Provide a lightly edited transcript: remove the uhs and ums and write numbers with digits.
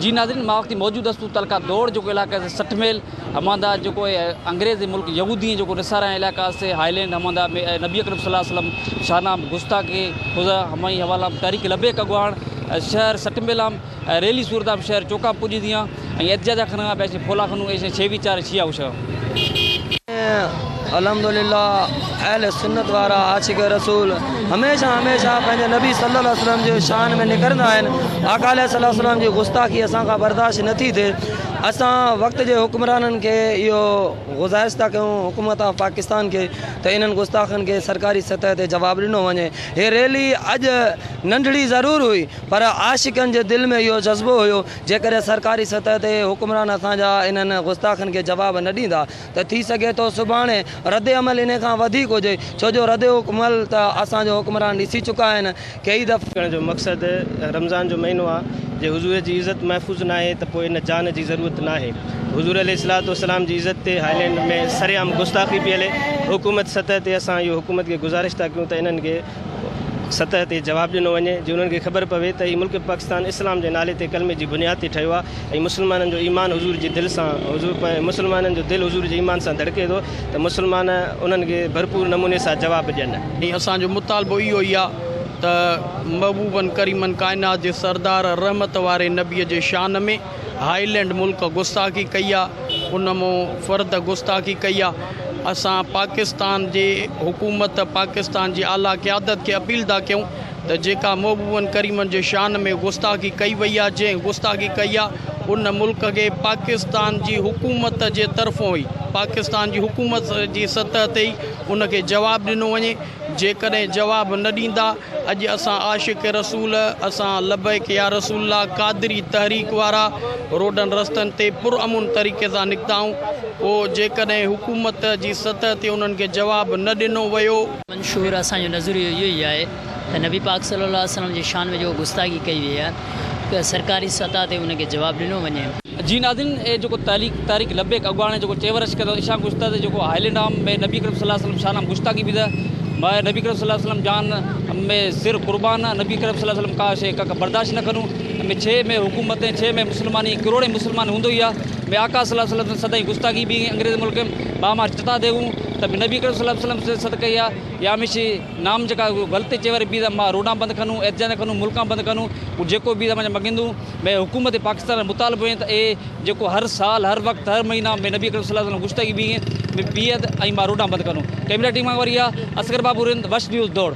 جي ناظرين مان وقتي موجود هستون تعلقه دوڙ جيڪو علاقه آهي 60 ميل هماندا جيڪو انگريز ملڪ يهودي جيڪو نصارا علاقه آهي هائلينڊ هماندا ۾ نبي اڪرم صلي الله عليه وسلم شانام گستاخي خدا همائي حوالا تحريڪ لبيڪ اڳواڻ شهر 60 ميل عام ريلي صورت عام شهر چوڪا پڄي ديان ۽ احتجاجا خنا پيسي فولا خنو ايشي ڇيوي چار ڇيا اوشا. الحمدلله اهل سنت وارا عاشق رسول هميشه هميشه پنهنجي نبي صلي الله عليه وسلم جي شان ۾ نڪرندا آهن آقا عليه الصلوة والسلام جي گستاخي اسان کان برداشت نٿي ٿئي اسان وقت جي حڪمرانن کي اهو گذارش ٿا ڪيون حڪومت آف پاڪستان کي ته انهن گستاخن کي سرڪاري سطح تي جواب ڏنو وڃي هي ريلي اڄ ننڍڙي ضرور هئي پر عاشقن جي دل ۾ اهو جذبو هيو جيڪڏهن سرڪاري سطح تي حڪمران اسان جا انهن گستاخن کي جواب نه ڏيندا ته ٿي سگهي ٿو سڀاڻي رد عمل انهي کان وڌيڪ هجي ڇو جو رد عمل ته اسان جو حڪمران ڏسي چڪا آهن ڪيئي دفعا. ڪرڻ جو مقصد رمضان جو مهينو آ جي حضور جي عزت محفوظ ناهي ته پوء ان جان جي ضرورت ناهي حضور عليه الصلوة والسلام جي عزت تي هائلينڊ ۾ سرعام گستاخي پئي هلي حڪومت سطح تي اسان اهو حڪومت کي گذارش ٿا ڪيون ته انهن کي سطح تي جواب ڏنو وڃي جي انهن کي خبر پوي ته هي ملڪ پاڪستان اسلام جي نالي تي ڪلمي جي بنياد تي ٺهيو آهي ۽ مسلمانن جو ايمان حضور جي دل سان حضور مسلمانن جو دل حضور جي ايمان سان ڌڙڪي ٿو ته مسلمان انهن کي ڀرپور نموني سان جواب ڏين. ۽ اسان جو مطالبو اهو ئي آهي ته محبوبن ڪريمن ڪائنات جي سردار رحمت واري نبي جي شان ۾ هائلينڊ ملڪ گستاخي ڪئي آ ان مون فرد گستاخي ڪئي آ اسان پاڪستان جي حڪومت پاڪستان جي اعليٰ قيادت کي اپيل ٿا ڪيون ته جيڪا محبوبن ڪريمن جي شان ۾ گستاخي ڪئي وئي آ جنهن گستاخي ڪئي آ ان ملڪ کي پاڪستان جي حڪومت جي طرفون ئي پاڪستان جي حڪومت جي سطح تي ئي ان کي جواب ڏنو وڃي جيڪڏهن جواب نه ڏيندا اڄ اسان عاشق رسول اسان لبيڪ يا رسول الله قادري تحريڪ وارا روڊن رستن تي پر امن طريقي سان نڪتا آهيون پوء جيڪڏهن حڪومت جي سطح تي انهن کي جواب نه ڏنو ويو. منشور اسان جو نظريو اهو ئي آهي ته نبي پاڪ صلي الله عليه وسلم جي شان ۾ جيڪو گستاخي ڪئي وئي آهي ته سرڪاري سطح تي ان کي جواب ڏنو وڃي. جي ناظرين اي جيڪو تحريڪ تحريڪ لبيڪ اڳواڻ جيڪو چيورش ڪندو اشان گشتا تي جيڪو هائلينڊ عام ۾ نبي ڪريم صلي الله عليه وسلم شان عام گشتاخي به ته ماء نبي ڪريم صلي الله عليه وسلم جان ۾ سر قربان نبي ڪريم صلي الله عليه وسلم کا شي ڪا برداشت نه ڪرون ۾ ڇي ۾ حڪومت ڇي ۾ مسلماني ڪروڙين مسلمان هوندو ئي آ ۾ آقا صلي الله عليه وسلم سدائين گستاخي به انگريز ملڪ با ما چتا ديون ته نبي ڪريم صلي الله عليه وسلم سے صدقه يا يا مشي نام جيڪا غلطي چيور به ما روڊان بند ڪنون احتجاج ڪنون ملڪان بند ڪنون جيڪو به ما مگندو ۾ حڪومت پاڪستان مطالبو آهي ته اي جيڪو هر سال هر وقت هر مهينا ۾ نبي اڪرم صلي الله عليه وسلم گشتگي بي ۾ بيئد ۽ مان روڊان بند ڪنو ڪيمرا ٽيم کان وري آ اصغر بابو رند وش نيوز دوڙ.